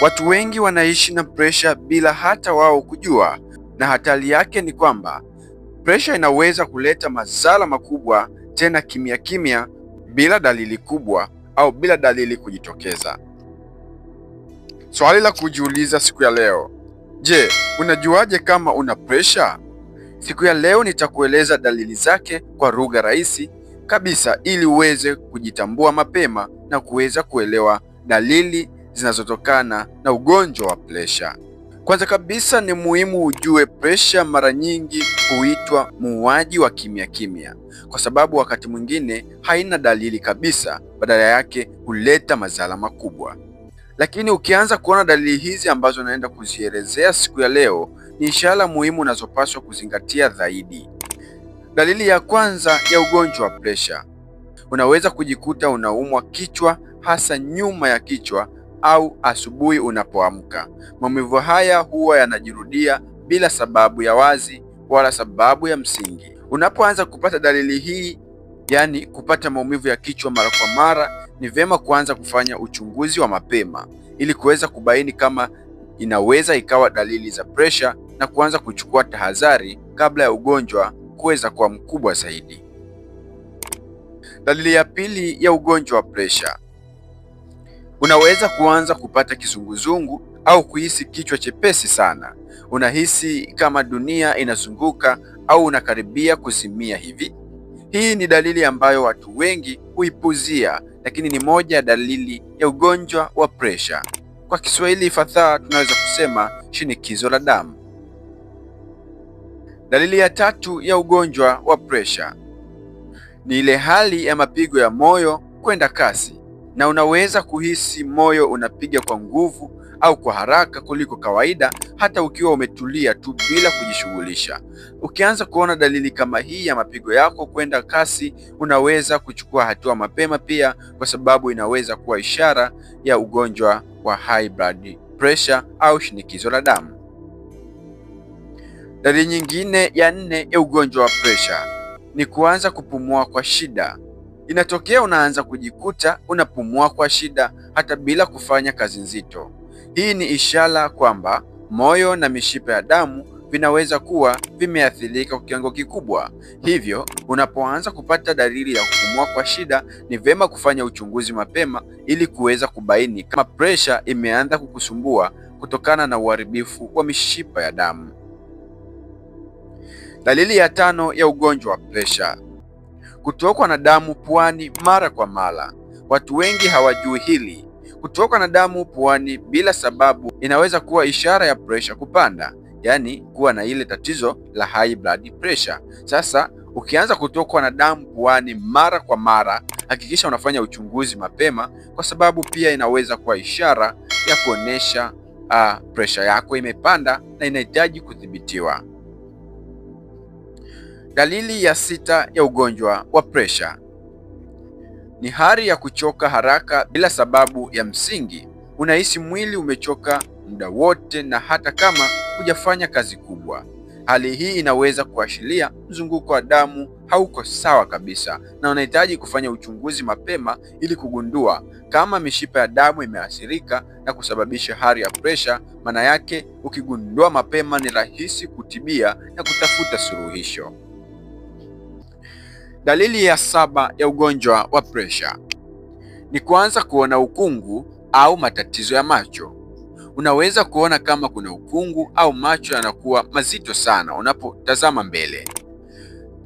Watu wengi wanaishi na presha bila hata wao kujua, na hatari yake ni kwamba presha inaweza kuleta madhara makubwa, tena kimya kimya, bila dalili kubwa au bila dalili kujitokeza. Swali la kujiuliza siku ya leo: je, unajuaje kama una presha? Siku ya leo nitakueleza dalili zake kwa lugha rahisi kabisa ili uweze kujitambua mapema na kuweza kuelewa dalili zinazotokana na ugonjwa wa presha. Kwanza kabisa ni muhimu ujue presha mara nyingi huitwa muuaji wa kimya kimya, kwa sababu wakati mwingine haina dalili kabisa, badala yake huleta madhara makubwa. Lakini ukianza kuona dalili hizi ambazo naenda kuzielezea siku ya leo, ni ishara muhimu unazopaswa kuzingatia zaidi. Dalili ya kwanza ya ugonjwa wa presha, unaweza kujikuta unaumwa kichwa, hasa nyuma ya kichwa au asubuhi unapoamka. Maumivu haya huwa yanajirudia bila sababu ya wazi wala sababu ya msingi. Unapoanza kupata dalili hii, yaani kupata maumivu ya kichwa mara kwa mara, ni vyema kuanza kufanya uchunguzi wa mapema ili kuweza kubaini kama inaweza ikawa dalili za presha na kuanza kuchukua tahadhari kabla ya ugonjwa kuweza kuwa mkubwa zaidi. Dalili ya pili ya ugonjwa wa presha, unaweza kuanza kupata kizunguzungu au kuhisi kichwa chepesi sana. Unahisi kama dunia inazunguka au unakaribia kuzimia hivi. Hii ni dalili ambayo watu wengi huipuzia, lakini ni moja ya dalili ya ugonjwa wa presha. Kwa Kiswahili fasaha tunaweza kusema shinikizo la damu. Dalili ya tatu ya ugonjwa wa presha ni ile hali ya mapigo ya moyo kwenda kasi, na unaweza kuhisi moyo unapiga kwa nguvu au kwa haraka kuliko kawaida, hata ukiwa umetulia tu bila kujishughulisha. Ukianza kuona dalili kama hii ya mapigo yako kwenda kasi, unaweza kuchukua hatua mapema pia, kwa sababu inaweza kuwa ishara ya ugonjwa wa high blood pressure au shinikizo la damu. Dalili nyingine ya nne ya ugonjwa wa presha ni kuanza kupumua kwa shida. Inatokea unaanza kujikuta unapumua kwa shida hata bila kufanya kazi nzito. Hii ni ishara kwamba moyo na mishipa ya damu vinaweza kuwa vimeathirika kwa kiwango kikubwa. Hivyo, unapoanza kupata dalili ya kupumua kwa shida, ni vyema kufanya uchunguzi mapema ili kuweza kubaini kama presha imeanza kukusumbua kutokana na uharibifu wa mishipa ya damu. Dalili ya tano ya ugonjwa wa presha: kutokwa na damu puani mara kwa mara. Watu wengi hawajui hili. Kutokwa na damu puani bila sababu inaweza kuwa ishara ya presha kupanda, yaani kuwa na ile tatizo la high blood pressure. Sasa ukianza kutokwa na damu puani mara kwa mara, hakikisha unafanya uchunguzi mapema, kwa sababu pia inaweza kuwa ishara ya kuonesha presha yako imepanda na inahitaji kudhibitiwa. Dalili ya sita ya ugonjwa wa presha ni hali ya kuchoka haraka bila sababu ya msingi. Unahisi mwili umechoka muda wote na hata kama hujafanya kazi kubwa. Hali hii inaweza kuashiria mzunguko wa damu hauko sawa kabisa na unahitaji kufanya uchunguzi mapema ili kugundua kama mishipa ya damu imeathirika na kusababisha hali ya presha. Maana yake ukigundua mapema ni rahisi kutibia na kutafuta suluhisho. Dalili ya saba ya ugonjwa wa presha ni kuanza kuona ukungu au matatizo ya macho. Unaweza kuona kama kuna ukungu au macho yanakuwa mazito sana unapotazama mbele.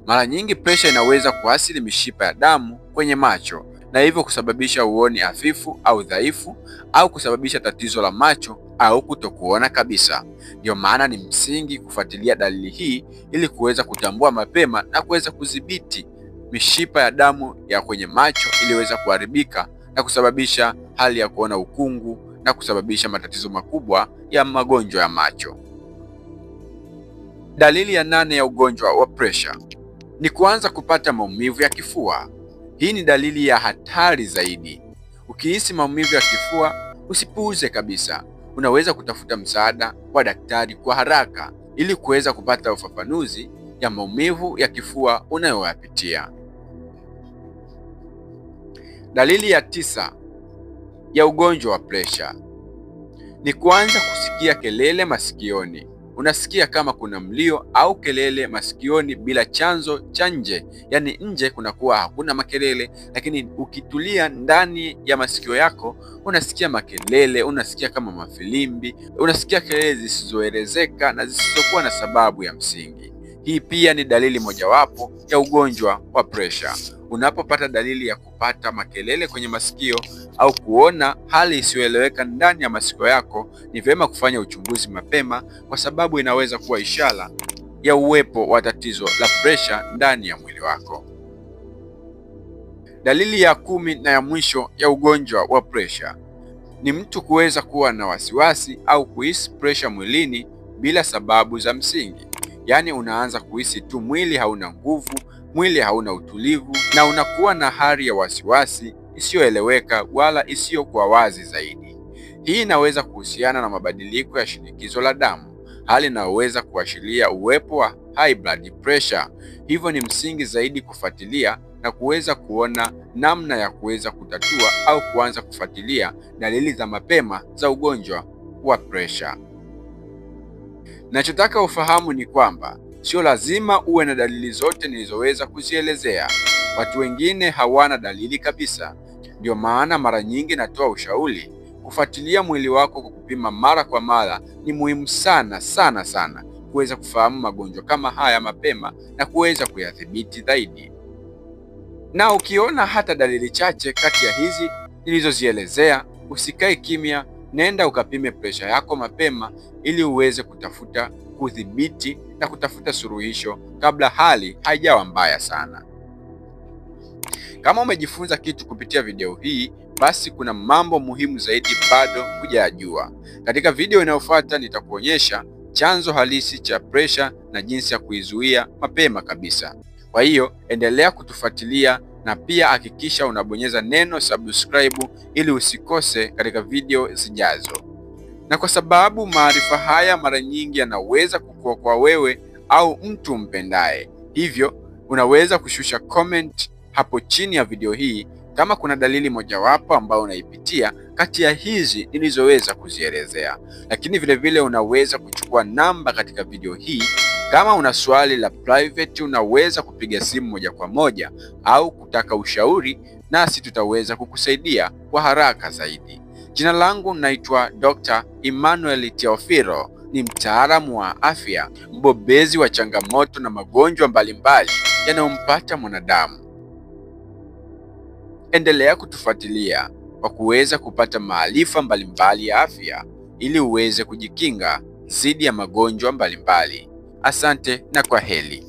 Mara nyingi presha inaweza kuathiri mishipa ya damu kwenye macho na hivyo kusababisha uoni hafifu au dhaifu au kusababisha tatizo la macho au kutokuona kabisa. Ndiyo maana ni msingi kufuatilia dalili hii ili kuweza kutambua mapema na kuweza kudhibiti mishipa ya damu ya kwenye macho iliweza kuharibika na kusababisha hali ya kuona ukungu na kusababisha matatizo makubwa ya magonjwa ya macho. Dalili ya nane ya ugonjwa wa presha ni kuanza kupata maumivu ya kifua. Hii ni dalili ya hatari zaidi. Ukihisi maumivu ya kifua, usipuuze kabisa. Unaweza kutafuta msaada wa daktari kwa haraka ili kuweza kupata ufafanuzi ya maumivu ya kifua unayoyapitia. Dalili ya tisa ya ugonjwa wa presha Ni kuanza kusikia kelele masikioni. Unasikia kama kuna mlio au kelele masikioni bila chanzo cha nje, yaani nje kunakuwa hakuna makelele, lakini ukitulia ndani ya masikio yako unasikia makelele, unasikia kama mafilimbi, unasikia kelele zisizoelezeka na zisizokuwa na sababu ya msingi. Hii pia ni dalili mojawapo ya ugonjwa wa presha. Unapopata dalili ya kupata makelele kwenye masikio au kuona hali isiyoeleweka ndani ya masikio yako, ni vyema kufanya uchunguzi mapema, kwa sababu inaweza kuwa ishara ya uwepo wa tatizo la presha ndani ya mwili wako. Dalili ya 10 na ya mwisho ya ugonjwa wa presha ni mtu kuweza kuwa na wasiwasi au kuhisi presha mwilini bila sababu za msingi. Yaani unaanza kuhisi tu mwili hauna nguvu, mwili hauna utulivu na unakuwa na hali ya wasiwasi isiyoeleweka wala isiyokuwa wazi zaidi. Hii inaweza kuhusiana na mabadiliko ya shinikizo la damu, hali inayoweza kuashiria uwepo wa high blood pressure. Hivyo ni msingi zaidi kufuatilia na kuweza kuona namna ya kuweza kutatua au kuanza kufuatilia dalili za mapema za ugonjwa wa pressure. Nachotaka ufahamu ni kwamba sio lazima uwe na dalili zote nilizoweza kuzielezea. Watu wengine hawana dalili kabisa. Ndio maana mara nyingi natoa ushauri kufuatilia mwili wako kwa kupima mara kwa mara ni muhimu sana sana sana kuweza kufahamu magonjwa kama haya mapema na kuweza kuyadhibiti zaidi. Na ukiona hata dalili chache kati ya hizi nilizozielezea, usikae kimya, nenda ukapime presha yako mapema ili uweze kutafuta kudhibiti na kutafuta suluhisho kabla hali haijawa mbaya sana. Kama umejifunza kitu kupitia video hii, basi kuna mambo muhimu zaidi bado hujayajua. Katika video inayofuata nitakuonyesha chanzo halisi cha presha na jinsi ya kuizuia mapema kabisa. Kwa hiyo endelea kutufuatilia na pia hakikisha unabonyeza neno subscribe ili usikose katika video zijazo. Na kwa sababu maarifa haya mara nyingi yanaweza kukua kwa wewe au mtu mpendaye, hivyo unaweza kushusha comment hapo chini ya video hii kama kuna dalili mojawapo ambayo unaipitia kati ya hizi nilizoweza kuzielezea. Lakini vilevile unaweza kuchukua namba katika video hii. Kama una swali la private, unaweza kupiga simu moja kwa moja au kutaka ushauri, nasi tutaweza kukusaidia kwa haraka zaidi. Jina langu naitwa Dr. Emmanuel Teofilo, ni mtaalamu wa afya, mbobezi wa changamoto na magonjwa mbalimbali yanayompata mwanadamu. Endelea kutufuatilia kwa kuweza kupata maarifa mbalimbali ya afya ili uweze kujikinga dhidi ya magonjwa mbalimbali. Asante na kwaheri.